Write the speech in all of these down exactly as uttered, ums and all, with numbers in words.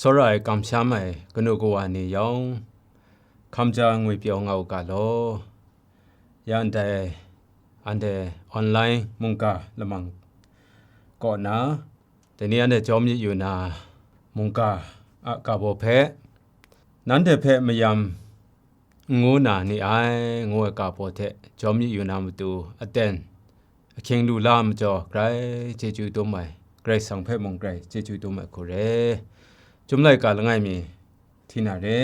Tsawra ai kamsham ai kanu kawa ni yawng, hkam ja ngwi pyaw nga u ga law. Ya ndai, anhte online mungga lamang kaw na, dai ni anhte jawm yit yu na mungga a ga baw hpe, nanhte hpe mayam n ngu na ni ai, ngu ai ga baw hte jawm yit yu na matu aten, ahkying lu la ai majaw, grai chyeju dum ai, Karai Kasang hpe mung grai chyeju dum ai hku re. Chyum laika langai mi hti na re.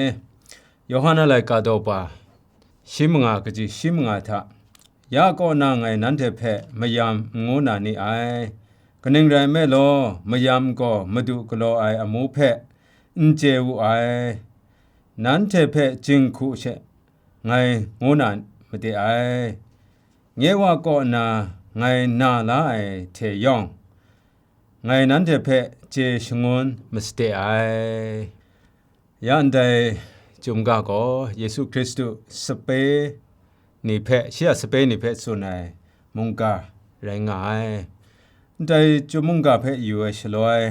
Yawhan a laika daw ba, shi manga kaji shi manga hta, ya kaw na ngai nanhte hpe mayam n ngu na ni ai. Kaning rai nme law, mayam gaw Madu galaw ai amu hpe n chye wu ai. Nanhte hpe jinghku she ngai ngu na made ai. Nye Wa kaw na ngai na la ai hte yawng, ngai nanhte hpe chye shangun masade ai. Ya ndai chyum ga gaw Yesu Hkristu sape ni hpe, shi a sape ni hpe tsun ai mungga rai nga ai. Ndai chyum mungga hpe yu ai shaloi,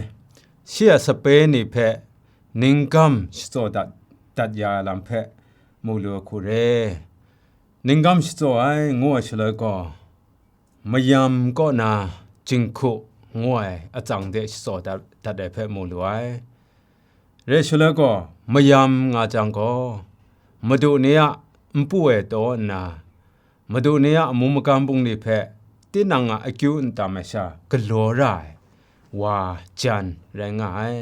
shi a sape ni hpe ninggam shatsaw dat, dat ya ai lam hpe mu lu ai hku re. Ninggam shatsaw ai ngu ai shaloi gaw, mayam kaw na jinghku ngu ai atsang de shatsaw dat, dat ai hpe mu lu ai. Re shaloi gaw, mayam nga jang gaw, Madu ni a npu e taw nna, Madu ni a amu magam bungli hpe tinang a akyu n tam ai sha galaw ra ai wa jan rai nga ai.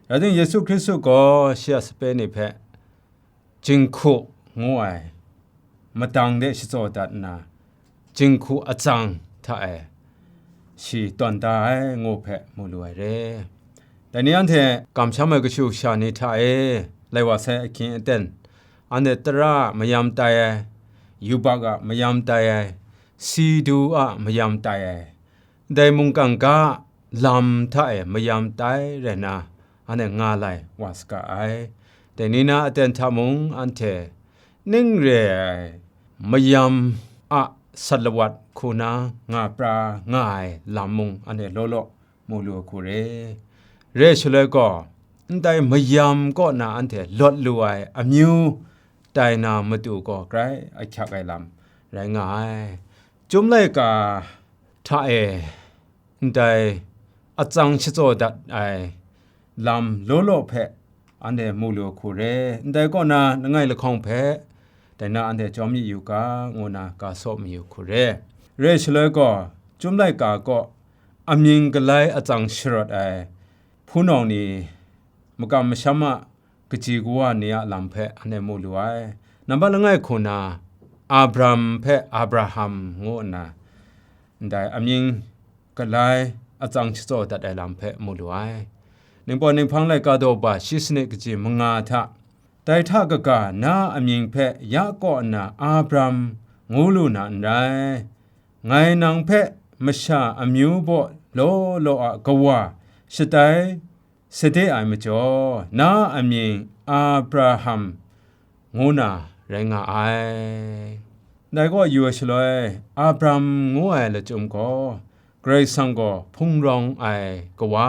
Rai timung, Yesu Hkristu gaw shi a sape ni hpe jinghku ngu ai madang de shatsaw dat nna, jinghku atsang hta e shi tawn da ai ngu hpe mu lu ai re. Dai ni anhte kamsham ai kashu kasha ni hta e, lai wa sai ahkying aten, anhte tara a mayam tai ai, yubak a mayam tai ai, si du a mayam tai ai, ndai mungkan ga lam hta e mayam tai rai nna, anhte nga lai wa saga ai. Dai ni na aten hta mung anhte ning re ai mayam a sat lawat hku na nga pra nga ai lam mung anhte law law mu lu ai hku re. Re shaloi gaw, ndai mayam kaw na anhte lawt lu ai amyu tai na matu gaw grai ahkyak ai lam rai nga ai. Chyum laika hta e ndai atsang shatsaw dat ai lam law law hpe anhte mu lu ai hku re. Ndai kaw na langai lahkawng hpe, dai na anhte jawm yit yu ga, ngu na ga saw mayu hku re. Re shaloi gaw, Chyum laika kaw amying galai atsang sharawt ai hpunau ni, makam masham a kaji kawa ni a lam hpe anhte mu lu ai. Nambat langai hku na, Abram hpe Abraham ngu nna, ndai amying galai atsang shatsaw dat ai lam hpe mu lu ai. Ningpawt Ninghpang laika daw ba shi sanit kaji manga hta, dai hta kaga na a amying hpe ya kaw nna Abram ngu lu na n rai. Ngai nang hpe masha amyu baw law law a kawa shatai sade ai majaw, na a mying Abraham ngu na rai nga ai. Dai kaw yu ai shaloi, Abram ngu ai lachyum gaw, Karai Kasang gaw hpung rawng ai kawa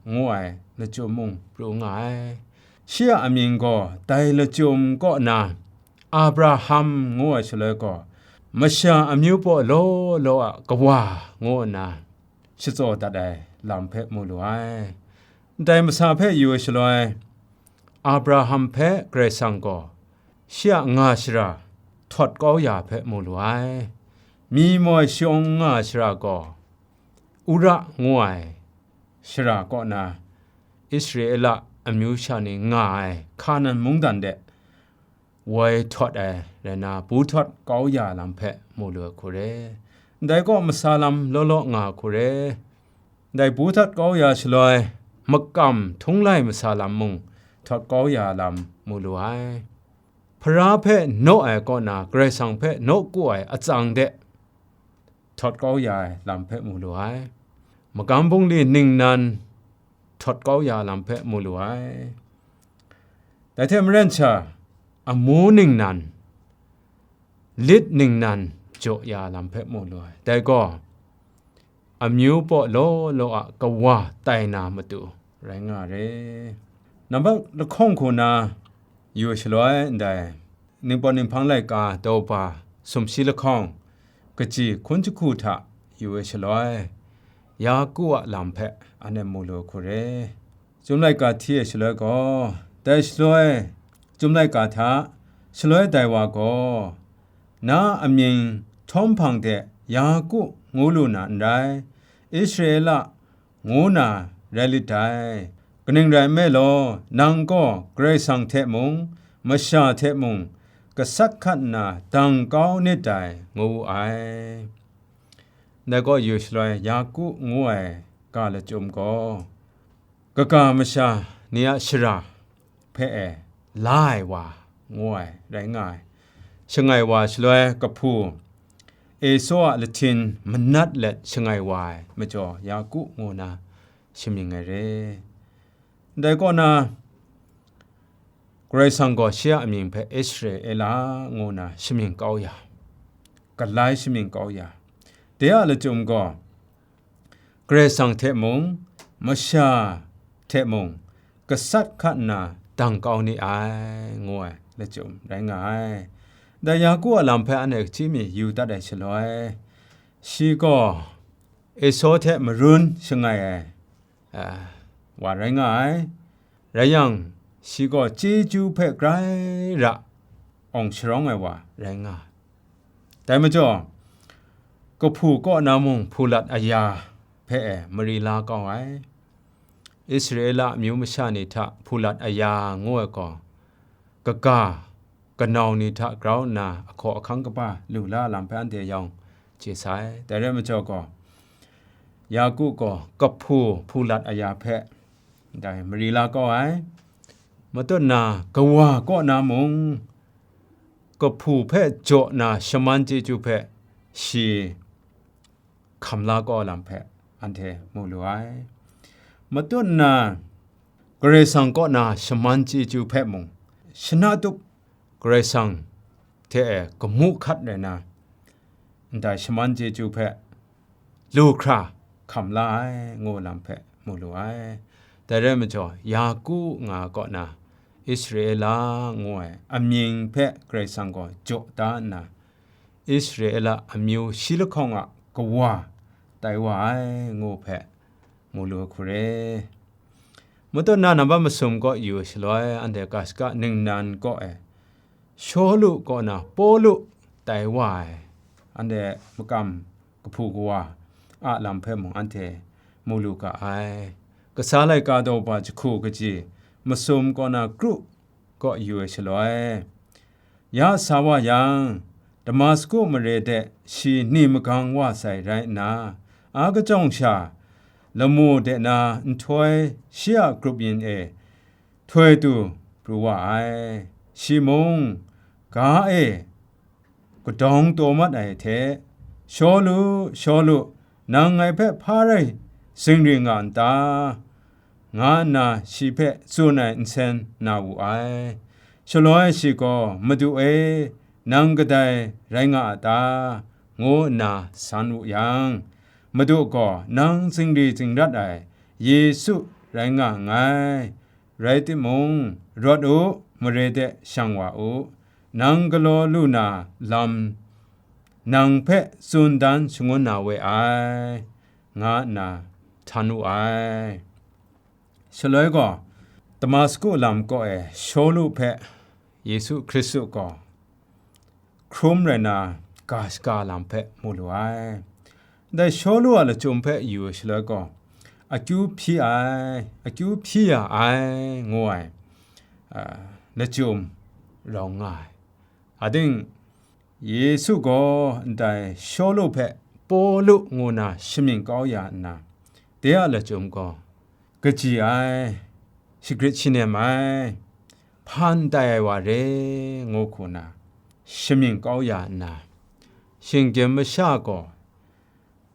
ngu ai lachyum mung pru nga ai. Shi a amying gaw dai lachyum kaw na Abraham ngu ai shaloi gaw, masha amyu paw law law a kawa ngu nna shatsaw dat ai lam hpe mu lu ai. Ndai masa hpe yu ai shaloi, Abraham hpe Karai Kasang gaw shi a nga shara htawt kau ya hpe mu lu ai. Mi moi shawng nga shara gaw, Ura ngu ai shara kaw na, Israela amyu sha ni nga ai Hkanan mungdan de woi htawt ai rai na, bu htawt kau ya lam hpe mu lu ai hku re. Ndai kaw masa lam law law nga ai hku re. Ndai bu htawt kau ya shaloi, makam htunglai masa lam mung htawt kau ya lam mu lu ai. Hpara hpe naw ai kaw na, Karai Kasang hpe nawku ai atsang de htawt kau ya ai lam hpe mu lu ai. Magam bungli ningnan htawt kau ya lam hpe mu lu ai. Dai hte maren sha, amu ningnan, lit ningnan jaw ya lam hpe mu lu ai. Dai gaw, amyu paw law law a kawa tai na matu rai nga re. Nambat lahkawng hku na yu ai shaloi ndai, Ningpawt Ninghpang laika daw ba sumshi lahkawng, kaji hkun jahku hta yu ai shaloi, Yaku a lam hpe anhte mu lu hku re. Chyum laika hti ai shaloi gaw, dai shaloi, Chyum laika hta, shaloi dai wa gaw, na amying htawm hpang de Yaku ngu lu na n rai, Israela ngu na rai lit dai. Kaning rai nme law, nang gaw Karai Kasang hte mung, masha hte mung, gasat hkat nna dang kau nit dai, ngu wu ai. Ndai gaw yu shaloi Yaku ngu ai ga lachyum gaw, kaga masha ni a shara hpe e la ai wa ngu ai rai nga ai. Shangai wa shaloi kahpu Esau a lahtin manat let shangai wa ai majaw Yaku ngu na shamying ai re. Ndai kaw na, Karai Kasang gaw shi a amying hpe Israela ngu na shamying kau ya, galai shamying kau ya, de a lachyum gaw, Karai Kasang hte mung, masha hte mung, gasat hkat nna dang kau ni ai, ngu ai lachyum rai nga ai. Dai Yaku a lam hpe anhte hkachyi mi yu dat ai shaloi, shi gaw Esau hte marun shangai ai, a, wa rai nga ai. Rai yang, shi gaw chyeju hpe grai ra awng sharawng ai wa rai nga ai. Dai majaw, kahpu kaw na mung hpulat aya hpe e mari la kau ai. Israela amyu masha ni hta hpulat aya ngu ai gaw, kaga kanau ni hta grau nna ahkaw ahkang kaba lu la lam hpe anhte yawng chye sai. Dai rai majaw gaw, Yaku gaw kahpu hpulat aya hpe dai mari la kau ai. Matut na kawa kaw na mung, kahpu hpe jaw na shaman chyeju hpe shi hkam la kau ai lam hpe anhte mu lu ai. Matut na Karai Kasang kaw na shaman chyeju hpe mung, shana tup Karai Kasang hte e gamu hkat rai na, ndai shaman chyeju hpe lu hkra hkam la ai, ngu lam hpe mu lu ai. Dai rai majaw, Yaku nga kaw na, Israela ngu ai amying hpe Karai Kasang gaw jaw da nna, Israela amyu shi lahkawng a kawa tai wa ai, ngu hpe mu lu hku re. Matut na nambat masum kaw yu shaloi, anhte ga shaka ningnan kaw e, Shawlu kaw na Pawlu tai wa ai, anhte makam kahpu kawa a lam hpe mung anhte mu lu ga ai. Kasa laika daw ba jahku kaji masum kaw na kru kaw yu ai shaloi, ya sa wa yang, Damasku mare de shi ni magang wa sai rai nna, a kachyawng sha lamu de na nhtoi shi a grup yin e htoi du pru wa ai. Shi mung, ga e kadawng taw mat ai hte, "Shawlu, Shawlu, nang ngai hpe hpa rai zingri nga n ta?" nga nna shi hpe tsun ai nsen na wu ai. Shaloi shi gaw, "Madu e, nang kadai rai nga a ta?" ngu nna san wu yang, Madu gaw, "Nang zingri zingrat ai Yesu rai nga nngai. Rai timung, rawt u, mare de shang wa u, nang galaw lu na lam nang hpe tsun dan shangun na we ai," nga nna htan wu ai. Shaloi gaw, Damasku lam kaw e Shawlu hpe Yesu Hkristu gaw hkrum rai na, ga shaga lam hpe mu lu ai. Dai Shawlu a lachyum hpe yu ai shaloi gaw, akyu hpyi ai, akyu hpyi ya ai, ngu ai, a, lachyum rawng nga ai. Ating, Yesu gaw ndai Shawlu hpe Pawlu ngu na shamying kau ya nna, de a lachyum gaw, kaji ai, shagrit shanem ai, hpan tai ai wa re, ngu hku na, shamying kau ya nna, shinggyim masha gaw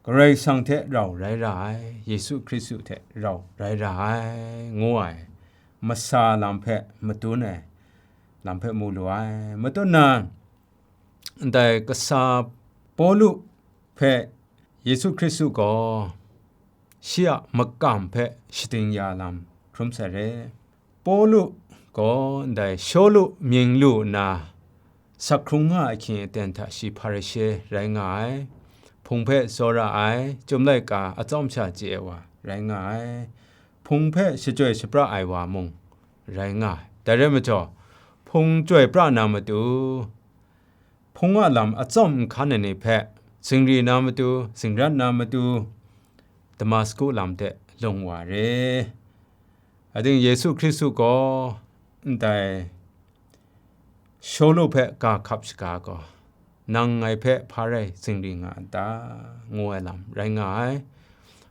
Karai Kasang hte rau rai ra ai, Yesu Hkristu hte rau rai ra ai, ngu ai, masa lam hpe madun ai, lam hpe mu lu ai. Matut na, ndai kasa Pawlu hpe Yesu Hkristu gaw shi a makam hpe shating ya lam hkrum sai re. Pawlu gaw ndai Shawlu mying lu nna, sak hkrung nga ahkying aten hta shi Hparishe rai nga ai, hpung hpe tsawra ai, Chyum laika atsawm sha chye ai wa rai nga ai, hpung hpe shachyoi shapra ai wa mung rai nga ai. Dai rai majaw, hpung chyoi pra na matu, hpung a lam atsawm nhkan ai ni hpe zingri na matu, zingrat na matu, Damasku lam de lung wa re. Ating Yesu Hkristu gaw ndai Shawlu hpe ga hkap shaga gaw, "Nang ngai hpe hpa rai zingri nga n ta?" ngu ai lam rai nga ai.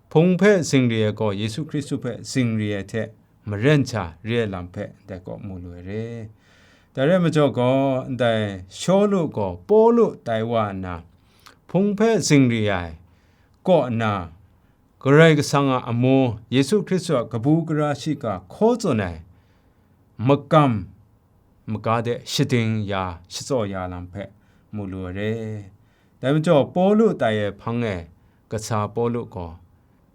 Hpung hpe zingri ai gaw Yesu Hkristu hpe zingri ai hte maren sha re ai lam hpe ndai kaw mu lu ai re. Dai rai majaw gaw, ndai Shawlu gaw Pawlu tai wa nna, hpung hpe zingri ai kaw nna, Karai Kasang a amu, Yesu Hkristu a kabu gara shiga hkaw tsun ai makam maga de shading ya, shatsaw ya lam hpe mu lu ai re. Dai majaw, Pawlu tai ai hpang e kasa Pawlu gaw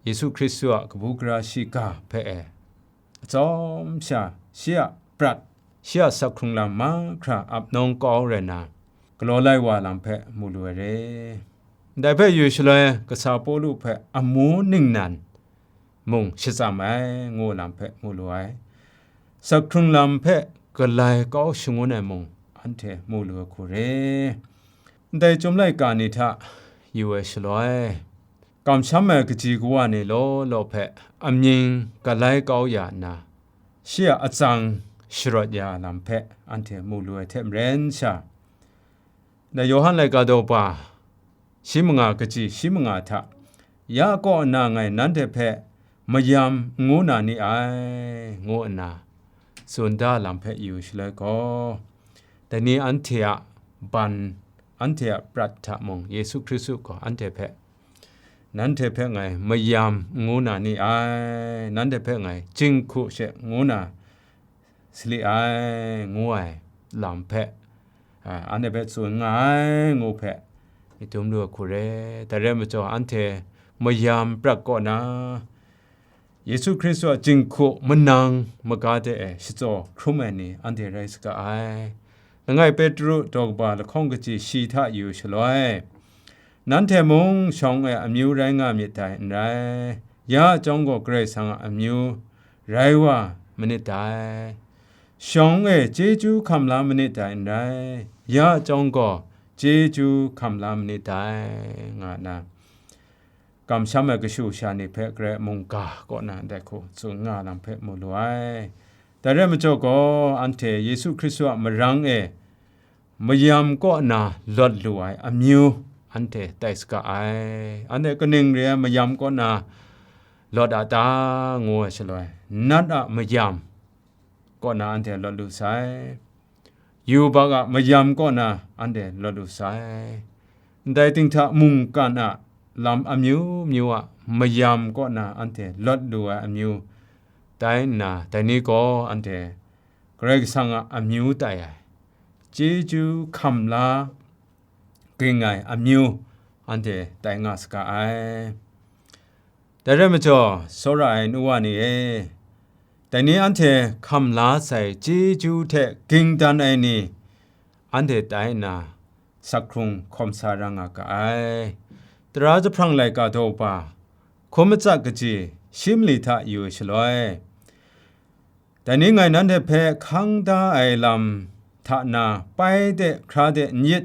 Yesu Hkristu a kabu gara shiga hpe e atsawm sha, shi a prat, shi a sak hkrung lam mahkra ap nawng kau rai nna, galaw lai wa lam hpe mu lu ai re. Ndai hpe yu shaloi, kasa Pawlu hpe amu ningnan mung shatsam ai, ngu lam hpe mu lu ai. Sak hkrung lam hpe galai kau shangun ai mung anhte mu lu ai hku re. Ndai Chyum laika ni hta yu ai shaloi, kamsham ai kaji kawa ni law law hpe amying galai kau ya nna, shi a atsang sharawt ya lam hpe anhte mu lu ai hte maren sha, da Yawhan laika daw pa shi manga kaji shi manga hta, "Ya kaw nna ngai nanhte hpe mayam n ngu na ni ai," ngu nna tsun da lam hpe yu shaloi gaw, dai ni anhte a ban, anhte a prat hta mung Yesu Hkristu gaw anhte hpe, "Nanhte hpe ngai mayam n ngu na ni ai, nanhte hpe ngai jinghku she ngu na sali ai," ngu ai lam hpe, a, anhte hpe tsun nga ai ngu hpe, myit dum lu ai hku re. Dai rai majaw, anhte mayam prat kaw na, Yesu Hkristu a jinghku manang maga de e shatsaw hkrum ai ni anhte rai saga ai. Langai Petru daw kaba lahkawng kaji shi hta yu shaloi, nanhte mung shawng e amyu rai nga myit dai n rai, ya chyawng gaw Karai Kasang a amyu rai wa manit dai. Shawng e chyeju hkam la manit dai n rai, ya chyawng gaw chyeju hkam la manit dai, nga nna, kamsham ai kashu sha ni hpe grai mungga kaw na ndai hku tsun nga lam hpe mu lu ai. Dai rai majaw gaw, anhte Yesu Hkristu a marang e mayam kaw na lawt lu ai amyu anhte tai saga ai. Anhte kaning re ai mayam kaw na lawt a ta, ngu ai shaloi, nat a mayam kaw na anhte lawt lu sai. Yubak a mayam kaw na anhte lawt lu sai. Ndai ting hta mungkan a lam amyu myu a mayam kaw na anhte lawt lu ai amyu tai nna, dai ni gaw anhte Karai Kasang a amyu tai ai, chyeju hkam la ging ai amyu anhte tai nga saga ai. Dai rai majaw, tsawra ai nu wa ni e, dai ni anhte hkam la sai chyeju hte ging dan ai ni anhte tai nna, sak hkrung hkawm sa ra nga ga ai. Tara jahprang laika daw pa, hkum matsat kaji shi mali hta yu shaloi, dai ni ngai nanhte hpe hkang da ai lam hta na, pai de hkra de n yit,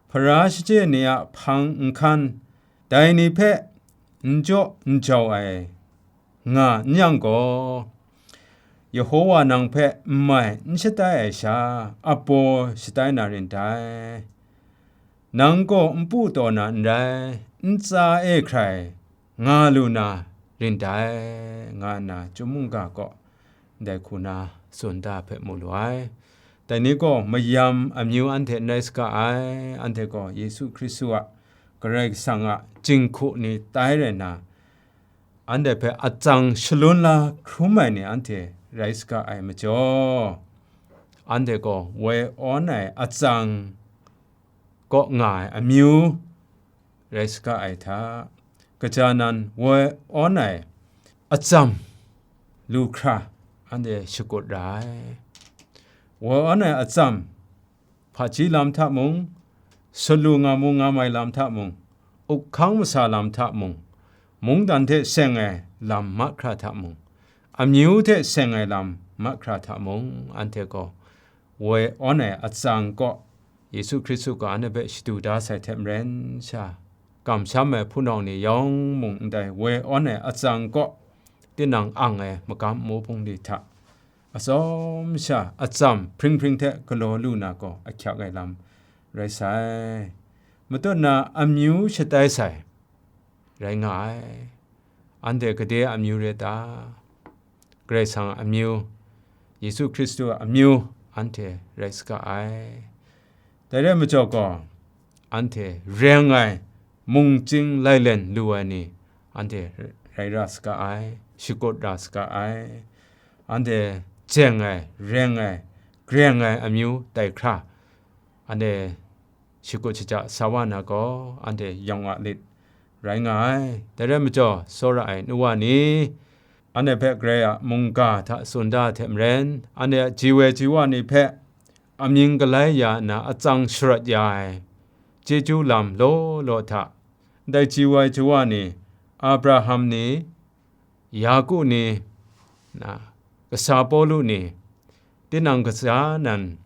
hpara shachye ni a hpang n hkan, dai ni hpe n jaw n jau ai nga n yang gaw, Yehowa nang hpe n mai n shatai ai sha, abaw shatai na rin dai. Nang gaw npu taw na n rai, ntsa e hkrai nga lu na rin dai, nga nna chyum mungga kaw ndai hku na tsun da hpe mu lu ai. Dai ni gaw mayam amyu anhte n rai saga ai, anhte gaw Yesu Hkristu a Karai Kasang a jinghku ni tai rai nna, anhte hpe atsang shalun la hkrum ai ni anhte rai saga ai majaw, anhte gaw woi awn ai atsang kaw nga ai amyu rai saga ai hta, kaja nan woi awn ai atsam lu hkra anhte shakut ra ai. Woi awn ai atsam, hpaji lam hta mung, salu nga mu nga mai lam hta mung, uphkang masa lam hta mung, mungdan hte seng ai lam mahkra hta mung, amyu hte seng ai lam mahkra hta mung, anhte gaw woi awn ai atsang kaw Yesu Hkristu gaw anhte hpe shadu da sai hte maren sha, kamsham ai hpunau ni yawng mung ndai woi awn ai atsang kaw tinang ang ai magam mu bungli hta atsawm sha atsam hpring hpring hte galaw lu na gaw ahkyak ai lam rai sai. Matut na amyu shatai sai rai nga ai. Anhte gade a amyu rai ta? Karai Kasang a amyu, Yesu Hkristu a amyu anhte rai saga ai. Dai rai majaw gaw, anhte reng ai, mungchying lailen lu ai ni, anhte rai ra saga ai, shakut ra saga ai. Anhte jeng ai, reng ai, greng ai amyu tai hkra, anhte shakut shaja sa wa na gaw, anhte yawng a lit rai nga ai. Dai rai majaw, tsawra ai nu wa ni, anhte hpe Karai a mungga hta tsun da ai hte maren, anhte a ji woi ji wa ni hpe amying galai ya nna atsang sharawt ya ai chyeju lam law law hta, ndai ji woi ji wa ni, Abraham ni, Yaku ni, na, kasa Pawlu ni, tinang kaja nan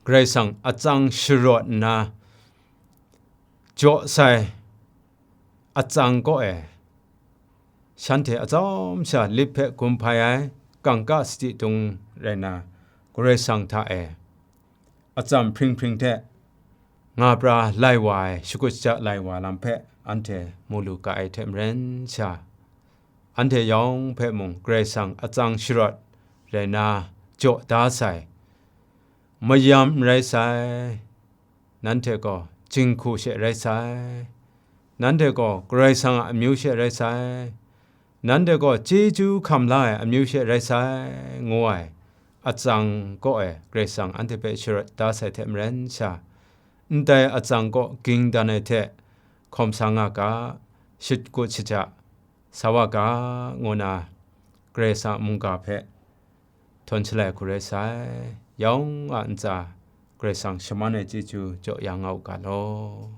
Karai Kasang atsang sharawt nna jaw sai atsang kaw e, shanhte atsawm sha lit hpe gun hpai ai kangka sadi dung rai na, Karai Kasang hta e atsam hpring hpring hte nga pra lai wa ai, shakut shaja lai wa lam hpe anhte mu lu ga ai hte maren sha, anhte yawng hpe mung Karai Kasang atsang sharawt rai na jaw da sai, mayam n rai sai, nanhte gaw jinghku she rai sai, nanhte gaw Karai Kasang a amyu she rai sai, nanhte gaw chyeju hkam la ai amyu she rai sai, ngu ai atsang kaw e Karai Kasang anhte hpe sharawt da sai hte maren sha, ndai atsang kaw ging dan ai hte hkawm sa nga ga, shakut shaja sa wa ga, ngu na Karai Kasang a mungga hpe htawn shalai hku rai sai. Yawng a ntsa Karai Kasang shaman ai chyeju jaw ya nga u ga law.